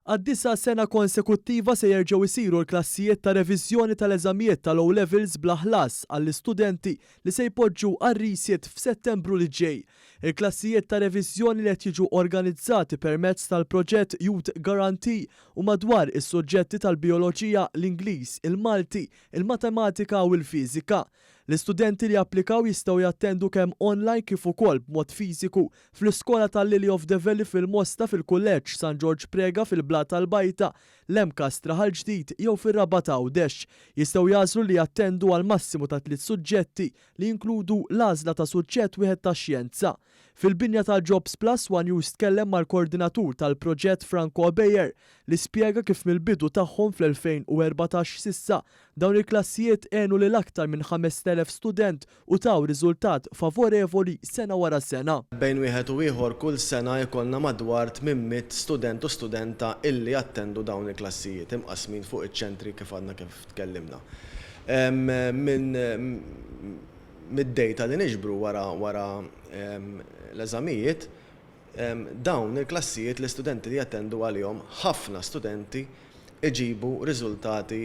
Għad-disa' sena konsekuttiva se jerġgħu jsiru l-klassijiet ta' reviżjoni tal-eżamijiet tal-O Levels bla ħlas għall-istudenti li se jpoġġu għar-resit f'Settembru li ġej. Il-klassijiet ta' reviżjoni li qed jiġu organizzati permezz tal-proġett Youth Guarantee huma dwar is-suġġetti tal-Bijoloġija, l-Ingliż, il-Malti, il-Matematika u l-Fiżika. L-istudenti li japplikaw jistgħu jattendu kemm online kif ukoll b'mod fiżiku fl-iskola tal-Lily of the Valley fil-Mosta, fil-Kulleġġ San Ġorġ Preca fil-Blata l-Bajta, l-MCAST Raħal Ġdid jew fir-Rabat Għawdex. Jistgħu jagħżlu li jattendu għal massimu ta' tliet suġġetti li jinkludu l-għażla ta' suġġett wieħed ta' xjenza. Fil-binja tal-Jobs Plus, One News tkellem mal-koordinatur tal-proġett Franco Beyer li spjega kif mill-bidu tagħhom fl-2014 s'issa dawn il-klassijiet għenu lil aktar minn 5,000 student u taw riżultat favorevoli sena wara sena. Bejn wieħed u ieħor kull sena jkollna madwar 800 student u studenta illi jattendu dawn il-klassijiet imqasmin fuq iċ-ċentri kif għadna kif tkellimna. Minn mid-data li niġbru wara l-eżamijiet, dawn il-klassijiet, l-istudenti li jattendu għalihom, ħafna studenti iġibu riżultati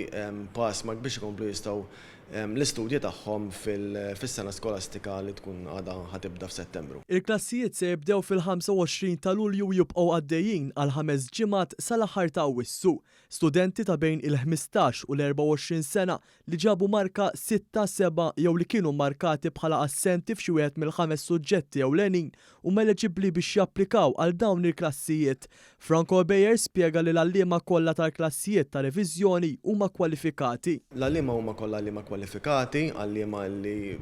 pass mark biex ikomplu jistgħu l-istudji tagħhom fis-sena skolastika li tkun għadha ħa tibda f'Settembru. Il-klassijiet se jibdew fil-25 ta' Lulju u jibqgħu għaddejjin għal 5 ġimgħat sal-aħħar ta' Awwissu. Studenti ta' bejn il-15 u l-24 sena li ġabu marka 6, 7 jew li kienu markati bħala assenti f'xi wieħed mill-ħames suġġetti ewlenin huma eliġibbli biex japplikaw għal dawn il-klassijiet. Franco Beyer spjega li l-għalliema kollha tal-klassijiet ta' reviżjoni huma kwalifikati. L-għalliema huma kollha għalliema kwalifikati, għalliema li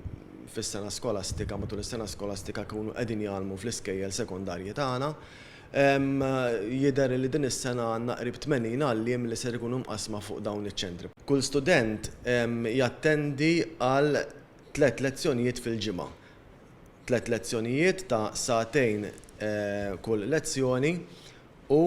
fis-sena skolastika, matul is-sena skolastika jkunu qegħdin jgħallmu fl-iskejjel sekondarji tagħna. Jidher li din is-sena għandna qrib 80 għalliem li ser ikunu mqasma fuq dawn iċ-ċentri. Kull student jattendi għal tliet lezzjonijiet fil-ġimgħa. Tliet lezzjonijiet ta' sagħtejn kull lezzjoni u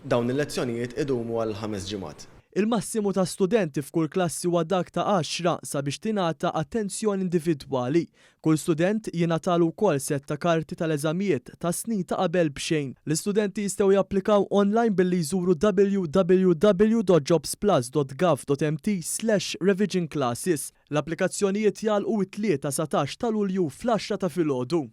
dawn il-lezzjonijiet idumu għal 5 ġimgħat. Il-massimu ta' studenti f'kull klassi huwa dak ta' 10 sabiex tingħata attenzjoni individwali. Kull student jingħatalu wkoll set ta' karti tal-eżamijiet ta' snin ta' qabel b'xejn. L-istudenti jistgħu japplikaw online billi jżuru www.jobsplus.gov.mt/revisionclasses. L-applikazzjonijiet jagħlqu it-Tlieta 19 ta' Lulju fl-10 ta' filgħodu.